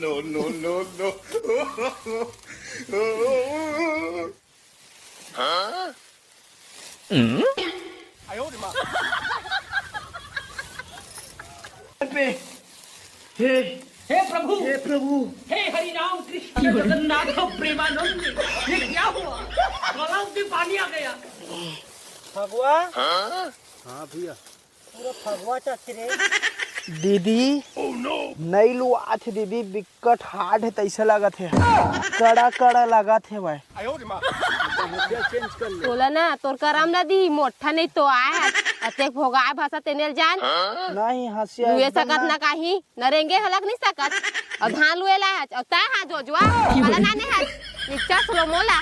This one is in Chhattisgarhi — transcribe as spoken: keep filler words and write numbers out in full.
No, no, no, no. हे, हे प्रभु, हे प्रभु। हे हरि राम कृष्ण जगन्नाथ प्रेमानंद, ये क्या हुआ? गला में पानी आ गया। फगुआ? हाँ भैया। पूरा फगुआ चढ़ रे। दीदी, नई लुआत हे दीदी, बिकट hard हे, तइसे लगत हे, कड़ा कड़ा लगत हे भाई। तोला ना तोर करम ना दी, मोठा नहीं तो आए हे, अतेक भोगाए भाषा तेने ल जान। नहीं, हंसिया लुए एकदम सकत ना। ना काही, न रेंगे हलक नहीं सकत, अउ धान लुए ला हच, अउ तैं हा जोजवा, वाला ना ने हच, निच्चा सुलो मोला।